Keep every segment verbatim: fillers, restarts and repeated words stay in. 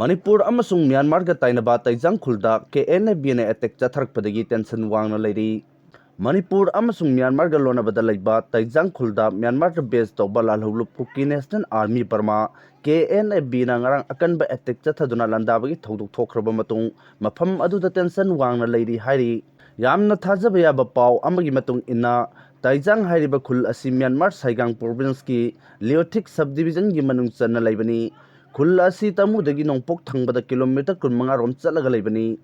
ꯃꯅꯤꯄꯨꯔ ꯑꯃꯁꯨꯡ ꯃ꯭ꯌꯥꯟꯃꯥꯔꯒ ꯇꯥꯏꯅꯕ ꯇꯩꯖꯥꯡ ꯈꯨꯜꯗ ꯀꯦ ꯑꯦꯟ ꯑꯦꯐ ꯕꯤꯅ ꯑꯦꯇꯦꯛ ꯆꯠꯊꯔꯛꯄꯗꯒꯤ ꯇꯦꯟꯁꯟ ꯋꯥꯡꯅ ꯂꯩꯔꯤ꯫ ꯃꯅꯤꯄꯨꯔ ꯑꯃꯁꯨꯡ ꯃ꯭ꯌꯥꯟꯃꯥꯔꯒ ꯂꯣꯟꯅꯕꯗ ꯂꯩꯕ ꯇꯩꯖꯥꯡ ꯈꯨꯜꯗ ꯃ꯭ꯌꯥꯟꯃꯥꯔꯗ ꯕꯦꯁ ꯇꯧꯕ ꯂꯥꯜꯍꯧꯂꯨꯞ Kuki national army Burma, K N F ꯕꯤꯅ ꯉꯔꯥꯡ ꯑꯀꯟꯕ ꯑꯦꯇꯦꯛ ꯆꯠꯊꯗꯨꯅ ꯂꯥꯟꯗꯥꯕꯒꯤ ꯊꯧꯗꯣꯛ ꯊꯣꯛꯈ꯭ꯔꯕ ꯃꯇꯨꯡ, ꯃꯐꯝ ꯑꯗꯨꯗ ꯇꯦꯟꯁꯟ ꯋꯥꯡꯅ ꯂꯩꯔꯤ ꯍꯥꯏꯔꯤ꯫ ꯌꯥꯝꯅ ꯊꯥꯖꯕ ꯌꯥꯕ ꯄꯥꯎ ꯑꯃꯒꯤ ꯃꯇꯨꯡ ꯏꯟꯅ, ꯇꯩꯖꯥꯡ ꯍꯥꯏꯔꯤꯕ ꯈꯨꯜ ꯑꯁꯤ ꯃ꯭ꯌꯥꯟꯃꯥꯔ ꯁꯥꯏꯒꯥꯡ ꯄ꯭ꯔꯣꯚꯤꯟꯁꯀꯤ ꯂꯤꯌꯣꯊꯤꯛ ꯁꯕ ꯗꯤꯕꯤꯖꯟꯒꯤ ꯃꯅꯨꯡ ꯆꯟꯅ ꯂꯩꯕꯅꯤ꯫ ꯈꯨꯜ ꯑꯁꯤ ꯇꯃꯨꯗꯒꯤ ꯅꯣꯡꯄꯣꯛ ꯊꯪꯕꯗ ꯀꯤꯂꯣꯃꯤꯇꯔ ꯀꯨꯟꯃꯉꯥ ꯔꯣꯝ ꯆꯠꯂꯒ ꯂꯩꯕꯅꯤ꯫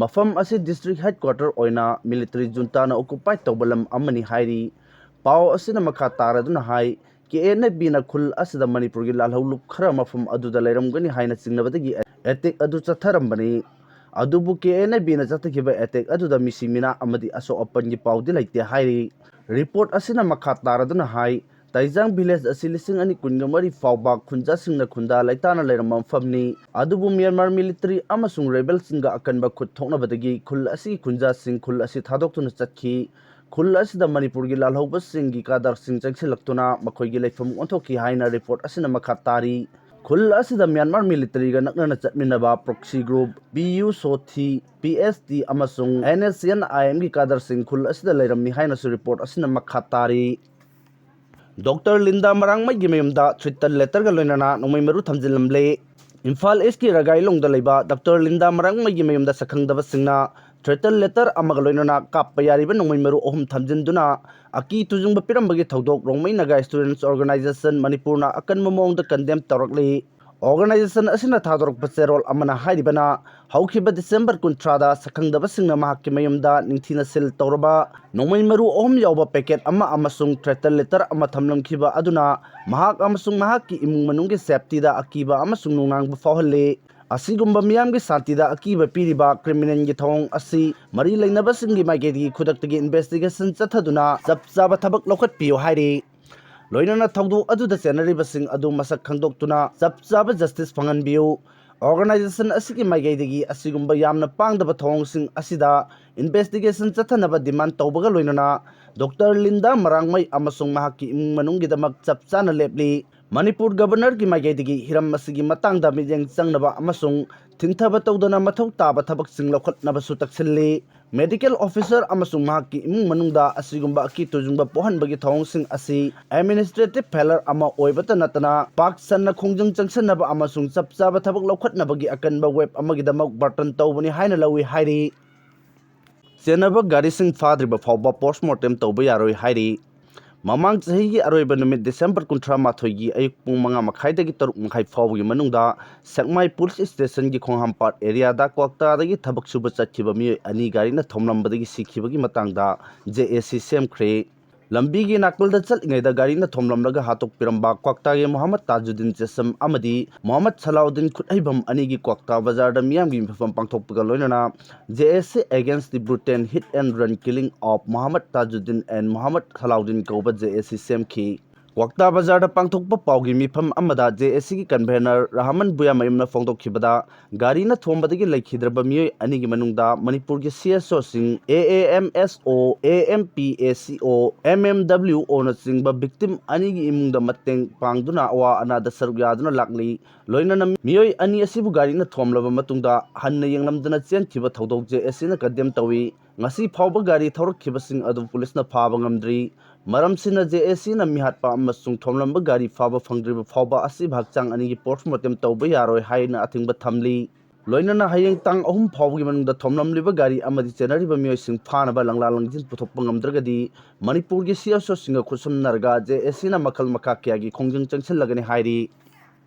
ꯃꯐꯝ ꯑꯁꯤ ꯗꯤꯁꯇ꯭ꯔꯤꯛ ꯍꯦꯗꯀ꯭ꯋꯥꯇꯔ ꯑꯣꯏꯅ ꯃꯤꯂꯤꯇꯔꯤ ꯖꯨꯟꯇꯥꯅ ꯑꯣꯀꯨꯄꯥꯏ ꯇꯧꯕ ꯂꯝ ꯑꯃꯅꯤ ꯍꯥꯏꯔꯤ꯫ ꯄꯥꯎ ꯑꯁꯤꯅ ꯃꯈꯥ ꯇꯥꯔꯗꯨꯅ ꯍꯥꯏ, ꯀꯦ ꯑꯦꯟ ꯑꯦꯐ ꯕꯤꯅ ꯈꯨꯜ ꯑꯁꯤꯗ ꯃꯅꯤꯄꯨꯔꯒꯤ ꯂꯥꯜꯍꯧꯂꯨꯞ ꯈꯔ ꯃꯐꯝ ꯑꯗꯨꯗ ꯂꯩꯔꯝꯒꯅꯤ ꯍꯥꯏꯅ ꯆꯤꯡꯅꯕꯗꯒꯤ ꯑꯦꯇꯦꯛ ꯑꯗꯨ ꯆꯠꯊꯔꯝꯕꯅꯤ꯫ ꯑꯗꯨꯕꯨ ꯀꯦ ꯑꯦꯟ ꯑꯦꯐ ꯕꯤꯅ ꯆꯠꯊꯈꯤꯕ ꯑꯦꯇꯦꯛ ꯑꯗꯨꯗ ꯃꯤꯁꯤ ꯃꯤꯅꯥ ꯑꯃꯗꯤ ꯑꯁꯣꯛ ꯑꯄꯟꯒꯤ ꯄꯥꯎꯗꯤ ꯂꯩꯇꯦ ꯍꯥꯏꯔꯤ꯫ ꯔꯤꯄꯣꯔꯠ ꯑꯁꯤꯅ ꯃꯈꯥ ꯇꯥꯔꯗꯨꯅ ꯍꯥꯏ, ꯇꯩꯖꯥꯡ ꯚꯤꯂꯦꯖ ꯑꯁꯤ ꯂꯤꯁꯤꯡ ꯑꯅꯤ ꯀꯨꯟꯒ ꯃꯔꯤ ꯐꯥꯎꯕ ꯈꯨꯟꯖꯥꯁꯤꯡꯅ ꯈꯨꯟꯗꯥ ꯂꯩꯇꯥꯅ ꯂꯩꯔꯝꯕ ꯃꯐꯝꯅꯤ꯫ ꯑꯗꯨꯕꯨ ꯃ꯭ꯌꯥꯟꯃꯥꯔ ꯃꯤꯂꯤꯇꯔꯤ ꯑꯃꯁꯨꯡ ꯔꯦꯕꯦꯜꯁꯤꯡꯒ ꯑꯀꯟꯕ ꯈꯨꯠ ꯊꯣꯛꯅꯕꯗꯒꯤ ꯈꯨꯜ ꯑꯁꯤꯒꯤ ꯈꯨꯟꯖꯥꯁꯤꯡ ꯈꯨꯜ ꯑꯁꯤ ꯊꯥꯗꯣꯛꯇꯨꯅ ꯆꯠꯈꯤ꯫ ꯈꯨꯜ ꯑꯁꯤꯗ ꯃꯅꯤꯄꯨꯔꯒꯤ ꯂꯥꯜꯍꯧꯕꯁꯤꯡꯒꯤ ꯀꯥꯗꯔꯁꯤꯡ ꯆꯪꯁꯤꯜꯂꯛꯇꯨꯅ ꯃꯈꯣꯏꯒꯤ ꯂꯩꯐꯝ ꯑꯣꯟꯊꯣꯛꯈꯤ ꯍꯥꯏꯅ ꯔꯤꯄꯣꯔꯠ ꯑꯁꯤꯅ ꯃꯈꯥ ꯇꯥꯔꯤ꯫ ꯈꯨꯜ ꯑꯁꯤꯗ ꯃ꯭ꯌꯥꯟꯃꯥꯔ ꯃꯤꯂꯤꯇꯔꯤꯒ ꯅꯛꯅꯅ ꯆꯠꯃꯤꯟꯅꯕ ꯄ꯭ꯔꯣꯛꯁꯤ ꯒ꯭ꯔꯨꯞ, ꯕꯤ ꯌꯨ ꯁꯣꯊꯤ, ꯄꯤ ꯑꯦꯁ ꯇꯤ ꯑꯃꯁꯨꯡ ꯑꯦꯟ ꯑꯦꯁ ꯁꯤ ꯑꯦꯟ ꯑꯥꯏ ꯑꯦꯝꯒꯤ ꯀꯥꯗꯔꯁꯤꯡ ꯈꯨꯜ ꯑꯁꯤꯗ ꯂꯩꯔꯝꯃꯤ ꯍꯥꯏꯅꯁꯨ ꯔꯤꯄꯣꯔꯠ ꯑꯁꯤꯅ ꯃꯈꯥ ꯇꯥꯔꯤ꯫ ꯗꯣꯛꯇꯔ ꯂꯤꯟꯗꯥ ꯃꯔꯥꯡꯃꯩꯒꯤ ꯃꯌꯨꯝꯗ ꯊ꯭ꯔꯦꯇꯟ ꯂꯦꯇꯔꯒ ꯂꯣꯏꯅꯅ ꯅꯣꯡꯃꯩ ꯃꯔꯨ ꯊꯝꯖꯤꯜꯂꯝꯂꯦ꯫ ꯏꯝꯐꯥꯜ ꯏꯁꯀꯤ ꯔꯒꯥꯏꯂꯣꯡꯗ ꯂꯩꯕ ꯗꯣꯛꯇꯔ ꯂꯤꯟꯗꯥ ꯃꯔꯥꯡꯃꯩꯒꯤ ꯃꯌꯨꯝꯗ ꯁꯛꯈꯪꯗꯕꯁꯤꯡꯅ ꯊ꯭ꯔꯦꯇꯟ ꯂꯦꯇꯔ ꯑꯃꯒ ꯂꯣꯏꯅꯅ ꯀꯥꯞꯄ ꯌꯥꯔꯤꯕ ꯅꯣꯡꯃꯩ ꯃꯔꯨ ꯑꯍꯨꯝ ꯊꯝꯖꯤꯟꯗꯨꯅ ꯑꯀꯤ ꯇꯨꯖꯨꯡꯕ ꯄꯤꯔꯝꯕꯒꯤ ꯊꯧꯗꯣꯛ ꯔꯣꯡꯃꯩ ꯅꯒꯥ ꯁ꯭ꯇꯨꯗꯦꯟꯠꯁ ꯑꯣꯔꯒꯅꯥꯏꯖꯦꯁꯟ ꯃꯅꯤꯄꯨꯔꯅ ꯑꯀꯟꯕ ꯃꯑꯣꯡꯗ ꯀꯟꯗꯦꯝ ꯇꯧꯔꯛꯂꯤ꯫ ꯑꯣꯔꯒꯅꯥꯏꯖꯦꯁꯟ ꯑꯁꯤꯅ ꯊꯥꯗꯣꯔꯛꯄ ꯆꯦꯔꯣꯜ ꯑꯃꯅ ꯍꯥꯏꯔꯤꯕꯅ, ꯍꯧꯈꯤꯕ ꯗꯤꯁꯦꯝꯕꯔ ꯀꯨꯟꯊ꯭ꯔꯥꯗ ꯁꯛꯈꯪꯗꯕꯁꯤꯡꯅ ꯃꯍꯥꯛꯀꯤ ꯃꯌꯨꯝꯗ ꯅꯤꯡꯊꯤꯅ ꯁꯤꯜ ꯇꯧꯔꯕ ꯅꯣꯡꯃꯩ ꯃꯔꯨ ꯑꯍꯨꯝ ꯌꯥꯎꯕ ꯄꯦꯀꯦꯠ ꯑꯃ ꯑꯃꯁꯨꯡ ꯊ꯭ꯔꯦꯇꯟ ꯂꯦꯇꯔ ꯑꯃ ꯊꯝꯂꯝꯈꯤꯕ ꯑꯗꯨꯅ ꯃꯍꯥꯛ ꯑꯃꯁꯨꯡ ꯃꯍꯥꯛꯀꯤ ꯏꯃꯨꯡ ꯃꯅꯨꯡꯒꯤ ꯁꯦꯐꯇꯤꯗ ꯑꯀꯤꯕ ꯑꯃꯁꯨꯡ ꯅꯨꯡꯅꯥꯡꯕ ꯐꯥꯎꯍꯜꯂꯤ꯫ ꯑꯁꯤꯒꯨꯝꯕ ꯃꯤꯌꯥꯝꯒꯤ ꯁꯥꯟꯇꯤꯗ ꯑꯀꯤꯕ ꯄꯤꯔꯤꯕ ꯀ꯭ꯔꯤꯃꯤꯅꯦꯜꯒꯤ ꯊꯧꯑꯣꯡ ꯑꯁꯤ ꯃꯔꯤ ꯂꯩꯅꯕꯁꯤꯡꯒꯤ ꯃꯥꯏꯀꯩꯗꯒꯤ ꯈꯨꯗꯛꯇꯒꯤ ꯏꯟꯚꯦꯁꯇꯤꯒꯦꯁꯟ ꯆꯠꯊꯗꯨꯅ ꯆꯞ ꯆꯥꯕ ꯊꯕꯛ ꯂꯧꯈꯠꯄꯤꯌꯨ ꯍꯥꯏꯔꯤ꯫ ꯂꯣꯏꯅꯅ ꯊꯧꯗꯣꯛ ꯑꯗꯨꯗ ꯆꯦꯟꯅꯔꯤꯕꯁꯤꯡ ꯑꯗꯨ ꯃꯁꯛ ꯈꯪꯗꯣꯛꯇꯨꯅ ꯆꯞ ꯆꯥꯕ ꯖꯁꯇꯤꯁ ꯐꯪꯍꯟꯕꯤꯌꯨ꯫ ꯑꯣꯔꯒꯅꯥꯏꯖꯦꯁꯟ ꯑꯁꯤꯒꯤ ꯃꯥꯏꯀꯩꯗꯒꯤ ꯑꯁꯤꯒꯨꯝꯕ ꯌꯥꯝꯅ ꯄꯥꯡꯗꯕ ꯊꯧꯑꯣꯡꯁꯤꯡ ꯑꯁꯤꯗ ꯏꯟꯚꯦꯁꯇꯤꯒꯦꯁꯟ ꯆꯠꯊꯅꯕ ꯗꯤꯃꯥꯟ ꯇꯧꯕꯒ ꯂꯣꯏꯅꯅ ꯗꯣꯛꯇꯔ ꯂꯤꯟꯗꯥ ꯃꯔꯥꯡꯃꯩ ꯑꯃꯁꯨꯡ ꯃꯍꯥꯛꯀꯤ ꯏꯃꯨꯡ ꯃꯅꯨꯡꯒꯤꯗꯃꯛ ꯆꯞ ꯆꯥꯅ ꯂꯦꯞꯂꯤ꯫ ꯃꯅꯤꯄꯨꯔ ꯒꯕꯔꯅꯔꯒꯤ ꯃꯥꯏꯀꯩꯗꯒꯤ ꯍꯤꯔꯝ ꯑꯁꯤꯒꯤ ꯃꯇꯥꯡꯗ ꯃꯤꯠꯌꯦꯡ ꯆꯪꯅꯕ ꯑꯃꯁꯨꯡ ꯊꯤꯡꯊꯕ ꯇꯧꯗꯅ ꯃꯊꯧ ꯇꯥꯕ ꯊꯕꯛꯁꯤꯡ ꯂꯧꯈꯠꯅꯕꯁꯨ ꯇꯛꯁꯤꯜꯂꯤ꯫ ꯃꯦꯗꯤꯀꯦꯜ ꯑꯣꯐꯤꯁꯔ ꯑꯃꯁꯨꯡ ꯃꯍꯥꯛꯀꯤ ꯏꯃꯨꯡ ꯃꯅꯨꯡꯗ ꯑꯁꯤꯒꯨꯝꯕ ꯑꯀꯤ ꯇꯨꯖꯨꯡꯕ ꯄꯣꯛꯍꯟꯕꯒꯤ ꯊꯧꯑꯣꯡꯁꯤꯡ ꯑꯁꯤ administrative failure ꯑꯃ ꯑꯣꯏꯕꯇ ꯅꯠꯇꯅ ꯄꯥꯛ ꯁꯟꯅ ꯈꯣꯡꯖꯪ ꯆꯪꯁꯤꯟꯅꯕ ꯑꯃꯁꯨꯡ ꯆꯞ ꯆꯥꯕ ꯊꯕꯛ ꯂꯧꯈꯠꯅꯕꯒꯤ ꯑꯀꯟꯕ wave ꯑꯃꯒꯤꯗꯃꯛ burden ꯇꯧꯕꯅꯤ ꯍꯥꯏꯅ ꯂꯧꯏ ꯍꯥꯏꯔꯤ꯫ ꯆꯦꯟꯅꯕ ꯒꯥꯔꯤꯁꯤꯡ ꯐꯥꯗ꯭ꯔꯤꯕ ꯐꯥꯎꯕ post mortem ꯇꯧꯕ ꯌꯥꯔꯣꯏ ꯍꯥꯏꯔꯤ꯫ ꯃꯃꯥꯡ ꯆꯍꯤꯒꯤ ꯑꯔꯣꯏꯕ ꯅꯨꯃꯤꯠ December ꯀꯨꯟꯊ꯭ꯔꯥ ꯃꯥꯊꯣꯏꯒꯤ ꯑꯌꯨꯛ ꯄꯨꯡ ꯃꯉꯥ ꯃꯈꯥꯏꯗꯒꯤ ꯇꯔꯨꯛ ꯃꯈꯥꯏ ꯐꯥꯎꯕꯒꯤ ꯃꯅꯨꯡꯗ ꯁꯦꯛꯃꯥꯏ ꯄꯨꯂꯤꯁ ꯁ꯭ꯇꯦꯁꯟꯒꯤ ꯈꯣꯡꯍꯥꯝꯄꯥꯠ ꯑꯦꯔꯤꯌꯥꯗ ꯀ꯭ꯋꯥꯛꯇꯥꯗꯒꯤ ꯊꯕꯛ ꯁꯨꯕ ꯆꯠꯈꯤꯕ ꯃꯤꯑꯣꯏ ꯑꯅꯤ ꯒꯥꯔꯤꯅ ꯊꯣꯝꯂꯝꯕꯗꯒꯤ ꯁꯤꯈꯤꯕꯒꯤ ꯃꯇꯥꯡꯗ J A C ꯁꯦꯝꯈ꯭ꯔꯦ꯫ ꯂꯝꯕꯤꯒꯤ ꯅꯥꯀꯜꯗ ꯆꯠꯂꯤꯉꯩꯗ ꯒꯥꯔꯤꯅ ꯊꯣꯝꯂꯝꯂꯒ ꯍꯥꯠꯇꯣꯛꯄꯤꯔꯝꯕ ꯀ꯭ꯋꯥꯛꯇꯥꯒꯤ ꯃꯣꯍꯝꯃꯗ ꯇꯥꯖꯨꯗꯤꯟ ꯆꯦꯁꯝ ꯑꯃꯗꯤ ꯃꯣꯍꯝꯃꯗ ꯁꯂꯥꯎꯗꯤꯟ ꯈꯨꯠꯍꯩꯕꯝ ꯑꯅꯤꯒꯤ ꯀ꯭ꯋꯥꯛꯇꯥ ꯕꯖꯥꯔꯗ ꯃꯤꯌꯥꯝꯒꯤ ꯃꯤꯐꯝ ꯄꯥꯡꯊꯣꯛꯄꯒ ꯂꯣꯏꯅꯅ J A C against the brutal hit and run killing of Mohammad Tajuddin and Mohammad Salahuddin ꯀꯧꯕ J A C ꯁꯦꯝꯈꯤ꯫ ꯀ꯭ꯋꯥꯛꯇꯥ ꯕꯖꯥꯔꯗ ꯄꯥꯡꯊꯣꯛꯄ ꯄꯥꯎꯒꯤ ꯃꯤꯐꯝ ꯑꯃꯗ J A Cꯒꯤ convener ꯔꯍꯃꯟ ꯕꯨꯌꯥꯃꯌꯨꯝꯅ ꯐꯣꯡꯗꯣꯛꯈꯤꯕꯗ, ꯒꯥꯔꯤꯅ ꯊꯣꯝꯕꯗꯒꯤ ꯂꯩꯈꯤꯗ꯭ꯔꯕ ꯃꯤꯑꯣꯏ ꯑꯅꯤꯒꯤ ꯃꯅꯨꯡꯗ ꯃꯅꯤꯄꯨꯔꯒꯤ C S Oꯁꯤꯡ A A M S O, A M P A C O, M M W Oꯅꯆꯤꯡꯕ victim ꯑꯅꯤꯒꯤ ꯏꯃꯨꯡꯗ ꯃꯇꯦꯡ ꯄꯥꯡꯗꯨꯅ ꯑꯋꯥ ꯑꯅꯥꯗ ꯁꯔꯨꯛ ꯌꯥꯗꯨꯅ ꯂꯥꯛꯂꯤ꯫ ꯂꯣꯏꯅꯅ ꯃꯤꯑꯣꯏ ꯑꯅꯤ ꯑꯁꯤꯕꯨ ꯒꯥꯔꯤꯅ ꯊꯣꯝꯂꯕ ꯃꯇꯨꯡꯗ ꯍꯟꯅ ꯌꯦꯡꯂꯝꯗꯅ ꯆꯦꯟꯈꯤꯕ ꯊꯧꯗꯣꯛ J A Cꯅ condemn ꯇꯧꯏ꯫ ꯉꯁꯤ ꯐꯥꯎꯕ ꯒꯥꯔꯤ ꯊꯧꯔꯛꯈꯤꯕꯁꯤꯡ ꯑꯗꯨ ꯄꯨꯂꯤꯁꯅ ꯐꯥꯕ ꯉꯝꯗ꯭ꯔꯤ꯫ ꯃꯔꯝꯁꯤꯅ J A Cꯅ ꯃꯤꯍꯥꯠꯄ ꯑꯃꯁꯨꯡ ꯊꯣꯝꯂꯝꯕ ꯒꯥꯔꯤ ꯐꯥꯕ ꯐꯪꯗ꯭ꯔꯤꯕ ꯐꯥꯎꯕ ꯑꯁꯤꯕ ꯍꯛꯆꯥꯡ ꯑꯅꯤꯒꯤ post mortem ꯇꯧꯕ ꯌꯥꯔꯣꯏ ꯍꯥꯏꯅ ꯑꯊꯤꯡꯕ ꯊꯝꯂꯤ꯫ ꯂꯣꯏꯅꯅ ꯍꯌꯦꯡ ꯇꯥꯡ ꯑꯍꯨꯝ ꯐꯥꯎꯕꯒꯤ ꯃꯅꯨꯡꯗ ꯊꯣꯝꯂꯝꯂꯤꯕ ꯒꯥꯔꯤ ꯑꯃꯗꯤ ꯆꯦꯟꯅꯔꯤꯕ ꯃꯤꯑꯣꯏꯁꯤꯡ ꯐꯥꯅꯕ ꯂꯪꯂꯥ ꯂꯪꯖꯤꯟ ꯄꯨꯊꯣꯛꯄ ꯉꯝꯗ꯭ꯔꯒꯗꯤ ꯃꯅꯤꯄꯨꯔꯒꯤ C S Oꯁꯤꯡꯒ ꯈꯨꯠꯁꯝꯅꯔꯒ J A Cꯅ ꯃꯈꯜ ꯃꯈꯥ ꯀꯌꯥꯒꯤ ꯈꯣꯡꯖꯪ ꯆꯪꯁꯤꯜꯂꯒꯅꯤ ꯍꯥꯏꯔꯤ꯫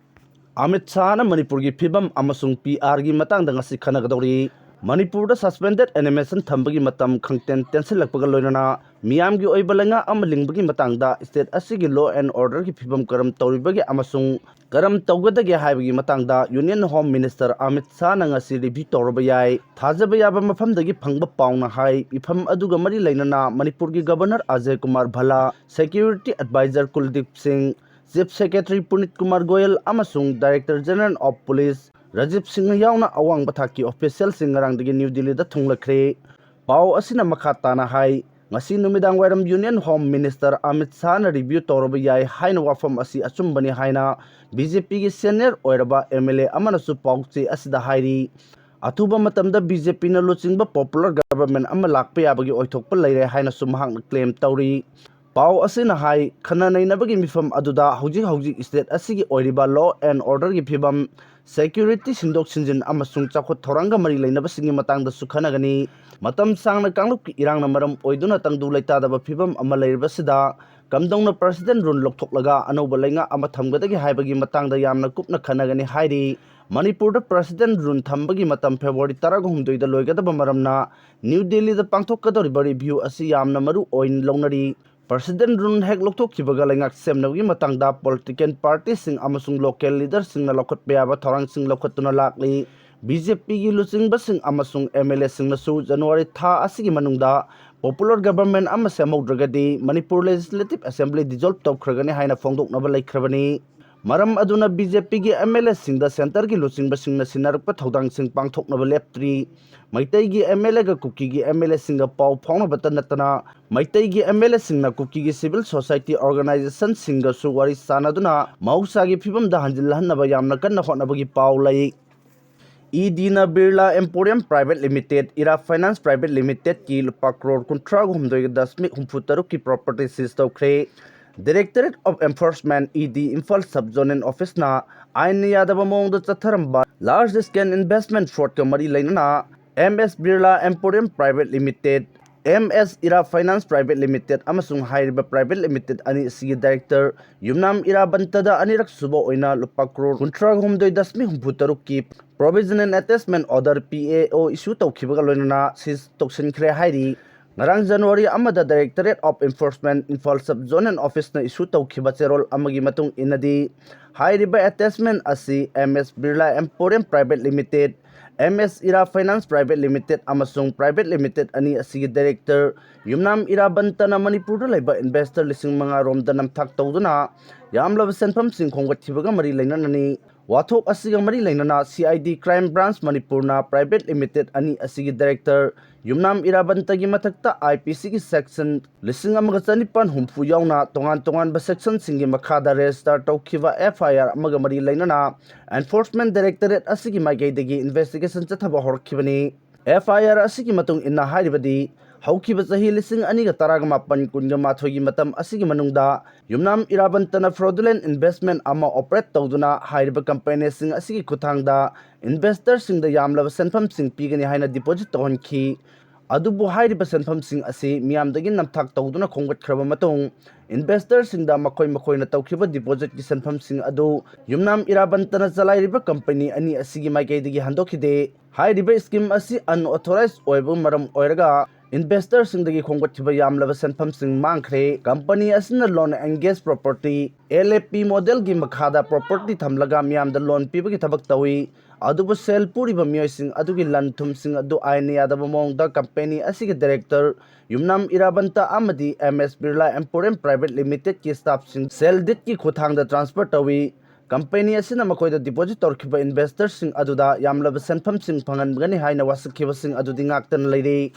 ꯑꯃꯤꯠ ꯁꯥꯍꯅ ꯃꯅꯤꯄꯨꯔꯒꯤ ꯐꯤꯕꯝ ꯑꯃꯁꯨꯡ P Rꯒꯤ ꯃꯇꯥꯡꯗ ꯉꯁꯤ ꯈꯟꯅꯒꯗꯧꯔꯤ꯫ ꯃꯅꯤꯄꯨꯔꯗ suspended animation ꯊꯝꯕꯒꯤ ꯃꯇꯝ ꯈꯪꯇꯦꯟ ꯇꯦꯟꯁꯤꯜꯂꯛꯄꯒ ꯂꯣꯏꯅꯅ ꯃꯤꯌꯥꯝꯒꯤ ꯑꯣꯏꯕ ꯂꯩꯉꯥꯛ ꯑꯃ ꯂꯤꯡꯕꯒꯤ ꯃꯇꯥꯡꯗ state ꯑꯁꯤꯒꯤ law and orderꯒꯤ ꯐꯤꯕꯝ ꯀꯔꯝ ꯇꯧꯔꯤꯕꯒꯦ ꯑꯃꯁꯨꯡ ꯀꯔꯝ ꯇꯧꯒꯗꯒꯦ ꯍꯥꯏꯕꯒꯤ ꯃꯇꯥꯡꯗ Union Home Minister ꯑꯃꯤꯠ ꯁꯥꯍꯅ ꯉꯁꯤ review ꯇꯧꯔꯕ ꯌꯥꯏ꯫ ꯊꯥꯖꯕ ꯌꯥꯕ ꯃꯐꯝꯗꯒꯤ ꯐꯪꯕ ꯄꯥꯎꯅ ꯍꯥꯏ, ꯃꯤꯐꯝ ꯑꯗꯨꯒ ꯃꯔꯤ ꯂꯩꯅꯅ ꯃꯅꯤꯄꯨꯔꯒꯤ Governor Ajay Kumar ꯚꯜꯂꯥ, Security Advisor ꯀꯨꯜꯗꯤꯞ ꯁꯤꯡ, Chief Secretary ꯄꯨꯅꯤꯠ ꯀꯨꯃꯥꯔ ꯒꯣꯌꯜ ꯑꯃꯁꯨꯡ Director General of Police Rajiv Singh ꯌꯥꯎꯅ ꯑꯋꯥꯡꯕ ꯊꯥꯛꯀꯤ officialꯁꯤꯡ ꯉꯔꯥꯡꯗꯒꯤ ꯅ꯭ꯌꯨ ꯗꯤꯜꯂꯤꯗ ꯊꯨꯡꯂꯈ꯭ꯔꯦ꯫ ꯄꯥꯎ ꯑꯁꯤꯅ ꯃꯈꯥ ꯇꯥꯅ ꯍꯥꯏ, ꯉꯁꯤ ꯅꯨꯃꯤꯗꯥꯡ ꯋꯥꯏꯔꯝ Union Home Minister Amit ꯁꯥꯍꯅ review ꯇꯧꯔꯕ ꯌꯥꯏ ꯍꯥꯏꯅ ꯋꯥꯐꯝ ꯑꯁꯤ ꯑꯆꯨꯝꯕꯅꯤ ꯍꯥꯏꯅ B J P ꯒꯤ senior ꯑꯣꯏꯔꯕ M L A ꯑꯃꯅꯁꯨ ꯄꯥꯎꯆꯦ ꯑꯁꯤꯗ ꯍꯥꯏꯔꯤ꯫ ꯑꯊꯨꯕ ꯃꯇꯝꯗ B J P ꯅ ꯂꯨꯆꯤꯡꯕ popular government ꯑꯃ ꯂꯥꯛꯄ ꯌꯥꯕꯒꯤ ꯑꯣꯏꯊꯣꯛꯄ ꯂꯩꯔꯦ ꯍꯥꯏꯅꯁꯨ ꯃꯍꯥꯛꯅ claim ꯇꯧꯔꯤ꯫ ꯄꯥꯎ ꯑꯁꯤꯅ ꯍꯥꯏ, ꯈꯟꯅ ꯅꯩꯅꯕꯒꯤ ꯃꯤꯐꯝ ꯑꯗꯨꯗ ꯍꯧꯖꯤꯛ ꯍꯧꯖꯤꯛ state ꯑꯁꯤꯒꯤ ꯑꯣꯏꯔꯤꯕ law and order ꯒꯤ ꯐꯤꯕꯝ, security ꯁꯤꯟꯗꯣꯛ ꯁꯤꯟꯖꯤꯟ ꯑꯃꯁꯨꯡ ꯆꯥꯎꯈꯠ ꯊꯧꯔꯥꯡꯒ ꯃꯔꯤ ꯂꯩꯅꯕꯁꯤꯡꯒꯤ ꯃꯇꯥꯡꯗꯁꯨ ꯈꯟꯅꯒꯅꯤ꯫ ꯃꯇꯝ ꯁꯥꯡꯅ ꯀꯥꯡꯂꯨꯞꯀꯤ ꯏꯔꯥꯡꯅ ꯃꯔꯝ ꯑꯣꯏꯗꯨꯅ ꯇꯪꯗꯨ ꯂꯩꯇꯥꯗꯕ ꯐꯤꯕꯝ ꯑꯃ ꯂꯩꯔꯤꯕꯁꯤꯗ ꯀꯝꯗꯧꯅ President Rule ꯂꯧꯊꯣꯛꯂꯒ ꯑꯅꯧꯕ ꯂꯩꯉꯥꯛ ꯑꯃ ꯊꯝꯒꯗꯒꯦ ꯍꯥꯏꯕꯒꯤ ꯃꯇꯥꯡꯗ ꯌꯥꯝꯅ ꯀꯨꯞꯅ ꯈꯟꯅꯒꯅꯤ ꯍꯥꯏꯔꯤ꯫ ꯃꯅꯤꯄꯨꯔꯗ President Rule ꯊꯝꯕꯒꯤ ꯃꯇꯝ February ꯇꯔꯥꯍꯨꯝꯗꯣꯏꯗ ꯂꯣꯏꯒꯗꯕ ꯃꯔꯝꯅ New Delhi ꯗ ꯄꯥꯡꯊꯣꯛꯀꯗꯧꯔꯤꯕ review ꯑꯁꯤ ꯌꯥꯝꯅ ꯃꯔꯨ ꯑꯣꯏꯅ ꯂꯧꯅꯔꯤ꯫ President Rule ꯍꯦꯛ ꯂꯧꯊꯣꯛꯈꯤꯕꯒ ꯂꯩꯉꯥꯛ ꯁꯦꯝꯅꯕꯒꯤ ꯃꯇꯥꯡꯗ political party ꯁꯤꯡ ꯑꯃꯁꯨꯡ local leader ꯁꯤꯡꯅ ꯂꯧꯈꯠꯄ ꯌꯥꯕ ꯊꯧꯔꯥꯡꯁꯤꯡ ꯂꯧꯈꯠꯇꯨꯅ ꯂꯥꯛꯂꯤ꯫ B J P ꯒꯤ ꯂꯨꯆꯤꯡꯕꯁꯤꯡ ꯑꯃꯁꯨꯡ M L A ꯁꯤꯡꯅꯁꯨ January ꯊꯥ ꯑꯁꯤꯒꯤ ꯃꯅꯨꯡꯗ popular government ꯑꯃ ꯁꯦꯝꯍꯧꯗ꯭ꯔꯒꯗꯤ Manipur Legislative Assembly dissolve ꯇꯧꯈ꯭ꯔꯒꯅꯤ ꯍꯥꯏꯅ ꯐꯣꯡꯗꯣꯛꯅꯕ ꯂꯩꯈ꯭ꯔꯕꯅꯤ꯫ ꯃꯔꯝ ꯑꯗꯨꯅ B J P ꯒꯤ M L A ꯁꯤꯡꯗ centre ꯒꯤ ꯂꯨꯆꯤꯡꯕꯁꯤꯡꯅ ꯁꯤꯟꯅꯔꯛꯄ ꯊꯧꯗꯥꯡꯁꯤꯡ ꯄꯥꯡꯊꯣꯛꯅꯕ ꯂꯦꯞꯇ꯭ꯔꯤ꯫ ꯃꯩꯇꯩꯒꯤ M L A ꯒ ꯀꯨꯀꯤꯒꯤ M L A ꯁꯤꯡꯒ ꯄꯥꯎ ꯐꯥꯎꯅꯕꯇ ꯅꯠꯇꯅ ꯃꯩꯇꯩꯒꯤ M L A ꯁꯤꯡꯅ ꯀꯨꯀꯤꯒꯤ civil society organization ꯁꯤꯡꯒꯁꯨ ꯋꯥꯔꯤ ꯁꯥꯅꯗꯨꯅ ꯃꯍꯧꯁꯥꯒꯤ ꯐꯤꯕꯝꯗ ꯍꯟꯖꯤꯜꯍꯟꯅꯕ ꯌꯥꯝꯅ ꯀꯟꯅ ꯍꯣꯠꯅꯕꯒꯤ ꯄꯥꯎ ꯂꯩ꯫ E D ꯅ Birla Emporium Private Limited, Ira Finance Private Limited ꯀꯤ ꯂꯨꯄꯥ ꯀ꯭ꯔꯣꯔ ꯀꯨꯟꯊ꯭ꯔꯥ ꯍꯨꯝꯗꯣꯏ ꯗꯁꯃꯤꯛ ꯍꯨꯝꯐꯨ ꯇꯔꯨꯛ ꯀꯤ property seize ꯇꯧꯈ꯭ꯔꯦ꯫ Directorate of Enforcement, E D, Imphal Sub Zonal Office ꯅ ꯑꯥꯏꯟꯅ ꯌꯥꯗꯕ ꯃꯑꯣꯡꯗ ꯆꯠꯊꯔꯝꯕ large scale investment fraud ꯀ ꯃꯔꯤ ꯂꯩꯅꯅ M S Birla Emporium Private Limited, M S Ira Finance Private Limited ꯑꯃꯁꯨꯡ ꯍꯥꯏꯔꯤꯕ private limited ꯑꯅꯤ ꯑꯁꯤꯒꯤ director ꯌꯨꯝꯅꯥꯝ ꯏꯔꯥꯕꯟꯇꯗ ꯑꯅꯤꯔꯛ ꯁꯨꯕ ꯑꯣꯏꯅ ꯂꯨꯄꯥ ꯀ꯭ꯔꯣꯔ ꯀꯨꯟꯊ꯭ꯔꯥ ꯍꯨꯝꯗꯣꯏ ꯗꯁꯃꯤꯛ ꯍꯨꯝꯐꯨ ꯇꯔꯨꯛ ꯀꯤ provision and attachment order, P A O, issue ꯇꯧꯈꯤꯕꯒ ꯂꯣꯏꯅꯅ seize ꯇꯧꯁꯤꯟꯈ꯭ꯔꯦ ꯍꯥꯏꯔꯤ꯫ ꯉꯔꯥꯡ January ꯑꯃꯗ Directorate of Enforcement, Imphal Sub Zonal Office ꯅ issue ꯇꯧꯈꯤꯕ ꯆꯦꯔꯣꯜ ꯑꯃꯒꯤ ꯃꯇꯨꯡ ꯏꯟꯅꯗꯤ, ꯍꯥꯏꯔꯤꯕ attachment ꯑꯁꯤ M S Birla Emporium Private Limited, M S Ira Finance Private Limited ꯑꯃꯁꯨꯡ private limited ꯑꯅꯤ ꯑꯁꯤꯒꯤ director ꯌꯨꯝꯅꯥꯝ ꯏꯔꯥꯕꯟꯇꯅ ꯃꯅꯤꯄꯨꯔꯗ ꯂꯩꯕ investor ꯂꯤꯁꯤꯡ ꯃꯉꯥ ꯔꯣꯝꯗ ꯅꯝꯊꯥꯛ ꯇꯧꯗꯨꯅ ꯌꯥꯝꯂꯕ ꯁꯦꯟꯐꯝꯁꯤꯡ ꯈꯣꯝꯒꯠꯈꯤꯕꯒ ꯃꯔꯤ ꯂꯩꯅꯅꯅꯤ꯫ ꯋꯥꯊꯣꯛ ꯑꯁꯤꯒ ꯃꯔꯤ ꯂꯩꯅꯅ C I D Crime Branch ꯃꯅꯤꯄꯨꯔꯅ private limited ꯑꯅꯤ ꯑꯁꯤꯒꯤ director ꯌꯨꯝꯅꯥꯝ ꯏꯔꯥꯕꯟꯇꯒꯤ ꯃꯊꯛꯇ I P Cꯒꯤ section ꯂꯤꯁꯤꯡ ꯑꯃꯒ ꯆꯅꯤꯄꯥꯟ ꯍꯨꯝꯐꯨ ꯌꯥꯎꯅ ꯇꯣꯉꯥꯟ ꯇꯣꯉꯥꯟꯕ sectionꯁꯤꯡꯒꯤ ꯃꯈꯥꯗ register ꯇꯧꯈꯤꯕ F I R ꯑꯃꯒ ꯃꯔꯤ ꯂꯩꯅꯅ Enforcement Directorate ꯑꯁꯤꯒꯤ ꯃꯥꯏꯀꯩꯗꯒꯤ investigation ꯆꯠꯊꯕ ꯍꯧꯔꯛꯈꯤꯕꯅꯤ꯫ F I R ꯑꯁꯤꯒꯤ ꯃꯇꯨꯡ ꯏꯟꯅ ꯍꯥꯏꯔꯤꯕꯗꯤ, ꯍꯧꯈꯤꯕ ꯆꯍꯤ ꯂꯤꯁꯤꯡ ꯑꯅꯤꯒ ꯇꯔꯥꯃꯥꯄꯟ ꯀꯨꯟꯒ ꯃꯥꯊꯣꯏꯒꯤ ꯃꯇꯝ ꯑꯁꯤꯒꯤ ꯃꯅꯨꯡꯗ ꯌꯨꯝꯅꯥꯝ ꯏꯔꯥꯕꯟꯇꯅ fraudulent investment ꯑꯃ operate ꯇꯧꯗꯨꯅ ꯍꯥꯏꯔꯤꯕ companyꯁꯤꯡ ꯑꯁꯤꯒꯤ ꯈꯨꯠꯊꯥꯡꯗ investorꯁꯤꯡꯗ ꯌꯥꯝꯂꯕ ꯁꯦꯟꯐꯝꯁꯤꯡ ꯄꯤꯒꯅꯤ ꯍꯥꯏꯅ deposit ꯇꯧꯍꯟꯈꯤ꯫ ꯑꯗꯨꯕꯨ ꯍꯥꯏꯔꯤꯕ ꯁꯦꯟꯐꯝꯁꯤꯡ ꯑꯁꯤ ꯃꯤꯌꯥꯝꯗꯒꯤ ꯅꯝꯊꯥꯛ ꯇꯧꯗꯨꯅ ꯈꯣꯝꯒꯠꯈ꯭ꯔꯕ ꯃꯇꯨꯡ, investorꯁꯤꯡꯗ ꯃꯈꯣꯏ ꯃꯈꯣꯏꯅ ꯇꯧꯈꯤꯕ depositꯀꯤ ꯁꯦꯟꯐꯝꯁꯤꯡ ꯑꯗꯨ ꯌꯨꯝꯅꯥꯝ ꯏꯔꯥꯕꯟꯇꯅ ꯆꯂꯥꯏꯔꯤꯕ company ꯑꯅꯤ ꯑꯁꯤꯒꯤ ꯃꯥꯏꯀꯩꯗꯒꯤ ꯍꯟꯗꯣꯛꯈꯤꯗꯦ꯫ ꯍꯥꯏꯔꯤꯕ scheme ꯑꯁꯤ unauthorized ꯑꯣꯏꯕ ꯃꯔꯝ ꯑꯣꯏꯔꯒ investorꯁꯤꯡꯗꯒꯤ ꯈꯣꯝꯒꯠꯈꯤꯕ ꯌꯥꯝꯂꯕ ꯁꯦꯟꯐꯝꯁꯤꯡ ꯃꯥꯡꯈ꯭ꯔꯦ꯫ Company ꯑꯁꯤꯅ loan against property, L A P modelꯒꯤ ꯃꯈꯥꯗ property ꯊꯝꯂꯒ ꯃꯤꯌꯥꯝꯗ loan ꯄꯤꯕꯒꯤ ꯊꯕꯛ ꯇꯧꯏ꯫ ꯑꯗꯨꯕꯨ ꯁꯦꯜ ꯄꯨꯔꯤꯕ ꯃꯤꯑꯣꯏꯁꯤꯡ ꯑꯗꯨꯒꯤ ꯂꯟ ꯊꯨꯝꯁꯤꯡ ꯑꯗꯨ ꯑꯥꯏꯟꯅ ꯌꯥꯗꯕ ꯃꯑꯣꯡꯗ company ꯑꯁꯤꯒꯤ director ꯌꯨꯝꯅꯥꯝ ꯏꯔꯥꯕꯟꯇ ꯑꯃꯗꯤ M S Birla Emporium Private Limitedꯀꯤ staffꯁꯤꯡ ꯁꯦꯜ ꯗꯤꯠꯀꯤ ꯈꯨꯠꯊꯥꯡꯗ transfer ꯇꯧꯏ꯫ Company ꯑꯁꯤꯅ ꯃꯈꯣꯏꯗ deposit ꯇꯧꯔꯛꯈꯤꯕ investorꯁꯤꯡ ꯑꯗꯨꯗ ꯌꯥꯝꯂꯕ ꯁꯦꯟꯐꯝꯁꯤꯡ ꯐꯪꯍꯟꯒꯅꯤ ꯍꯥꯏꯅ ꯋꯥꯁꯛꯈꯤꯕꯁꯤꯡ ꯑꯗꯨꯗꯤ ꯉꯥꯛꯇꯅ ꯂꯩꯔꯤ꯫